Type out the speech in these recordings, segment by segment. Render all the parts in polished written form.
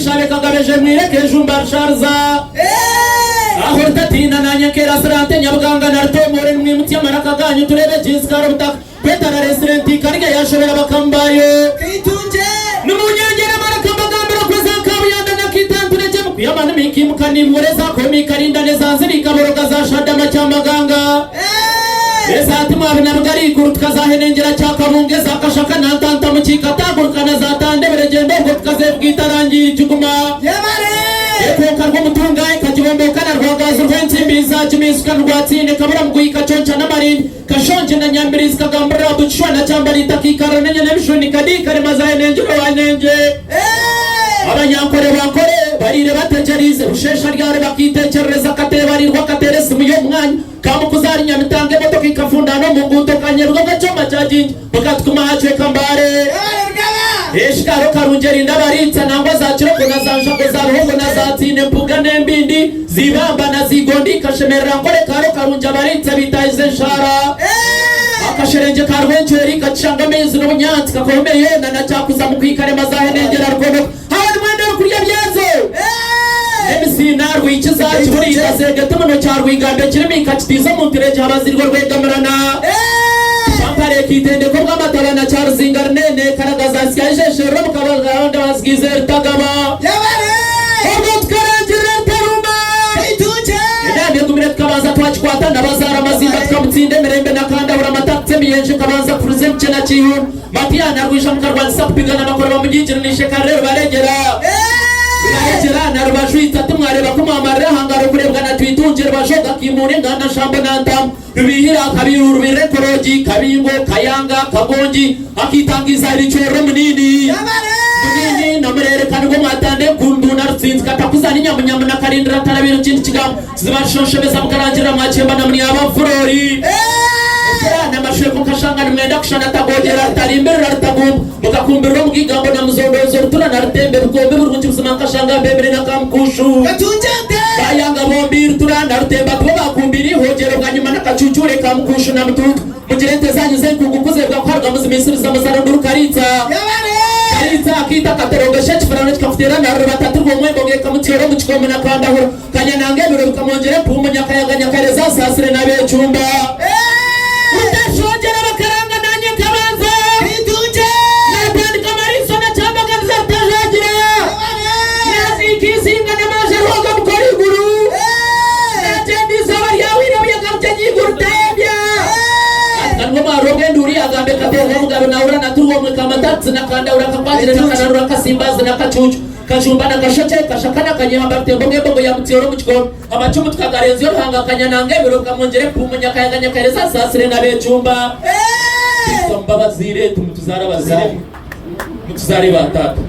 Shabe Kagabeje Mwire Kejumba Rushariza Aho rutatiina naanye nkeerasira nte Nyabuganga na Rutomoore Nimwimutsye amaraka gaanyu tureebe ekinsikara obutaka Kwetararesire nti Karige yashobera bakama baayo. Nimunyongyere amaraka mbagambire oku eza Kabuyanda na Kiitanturegye mukuyama nimikiimuka nimbura eza Komi Karinda n'eza Nziri Kaboroga za Shadama Kyamaganga eza Timwabi na Bugariiguru tukazahenengyera Kyakabunga eza Kashaka na Ntanta Mukiika Taaguruka na za Tandebere Gyenda obwo tukazeevuga Itarangiire Kiguma Ekonka rw'omutunga ekagibomboka na Rwagazi rw'entsimbi zaagimiisuka Nirwatsiine Kabura Muguyi Kaconca n'Amarindi Kashongye na Nyambirizi Kagambirira Bukishwa na Kyambariita Kaikarira n'enyana ebijuni Kadi Karema za Enengye owa Nengye Abanyankore ba Nkore bariire bategyereize Rusheesha ryari bakeitekyerereza Kateebarirwa kateera esimu y'omwanya Kamukuza ahari Nyamitanga emotoka ekafundaana omu nguuto Kanyebwa obw'ekyoma kya Jinja Bukatukuma aha Cweka Mbare Eshikaaro Karungi erinda abariitsa Nangwa za Kiroko na za Nshago za Ruhongo na za Tsiine Mpuga n'embindi Zibamba na Zigondi Kashemerera Nkore Kaaro Karungi abariitsa bitahize enshaara Akasherengye ka Rwenkyeri kakishanga amaizi n'obunyaatsi Kakohome yoona na Kyakuza Mukwika Rema za Henengyera Rukonoka Hawe nimwenda orikurya byezo Emisiina Rwikiza Kiburiita Segete muno kya Rwigambe Kirimi nkakitiiza omu nturegye Habazirwe Rwegamirana Kyampare Kitendeko Bw'amataba na Kyaruzinga Runene Karagaza Nsya Ijeshero Mukabaganda Bazigiize Rutagaba Obwo tukarangirira Rutarumba Enaama egumire tukabanza twakikwata Nabazaara Mazimba tukamutsinda emirembe na Kandahura Amatakutsi emiyenje ekabanza kufuruza emikye na Kiihundu Matiya na Rwija mukarwanisa kupigana Makore bamunyingire na Ishekarere Rubaregyera Rubaregyera na Rubajwitsa Timwareba ku mwamarira aha ngaro kurebwa na Twitungye Rubajoga Kiimuura Enganda Nshambo na Ntamu Rubihira Kabiru Rubirire Korogi Kabingo Kayanga Kagongi Akitangiza Ericwerero Munini Munini na Mureereka nibwo mwatanda enkundu na Rutsinzi Katakuza n'Inyamunyamu na Karindira Tarabira Ekindi kigambo Kiziba Rushonshomeza Mukarangirira Mwakyemba na Munyabamfurori Efura na Mashweko Kashanga nimwenda kushana Tagogyera Rutarimbirira Rutagumba Mukakumbirira Omugigambo na Muzondoozo Rutura na Rutembe Bukombe Burungi Buzima Nkashanga Mbembire na Kamukushu Bayanga bombi Rutura na Rutemba tibo bakumbire Eihogyero bwanyima n'akacucure Kamukushu na Mutuutu Mugire ente zanyu z'enkungu kuzebwa kuharuga muzimiisirize amazara nduru Kariitsa Kariitsa akaita akatorogesha ekifurano kikamuteera na Rubatatirwa omwembogo ekamutyora omu kikoomi na Kandahura Kanyananga ebiro bikamwongyera empuumu Nyakayaga Nyakarezi asaasire n'abecumba Rutashongyera bakaranga nanye nkabanza Natandika Mariso na Kyambaganiza Rutajagira Naziika eizinga n'amaaja Rwoga mukora eiguru Nagyenda eizooba ryahwire obuyaga bukye nyeiguru Rutebya Ati kanigwo mwarobwa enduuru yagamba ekateerwa omugabe nahurira naturwa omwe Kamatatsi na Kandahura Kakwagire na Kanarura Kasimbazi na Kacuucu Kajumba na Kashokye, Kashaka na Kanyehamba Rutembo ng'embogo ya Mutyoro omu kikoomi. Amacumu tukagarenzya Oruhanga Kanyananga ebiro bikamwongyera empuumu Nyakayaga Nyakahereza Asaasire n'abecumba. Kristo mube abazaire timutuzaare abazaire mutuzaare ba taata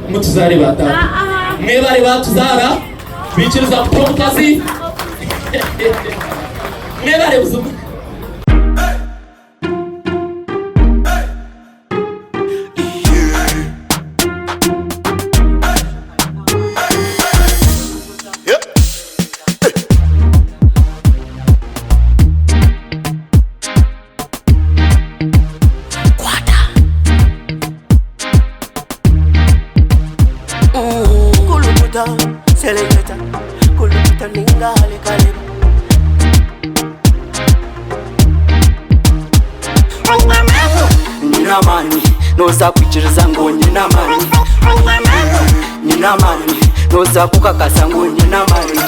mutuzaare ba taata mwebare batuzaara bikiriza kutuha omukazi mwebare buzima. Kulukuta, seleketa, kulukuta ninga halikaleba. Nyine amaani noza kwikiriza ngu nyine amaani Nyine amaani noza kukakasa ngu nyine amaani.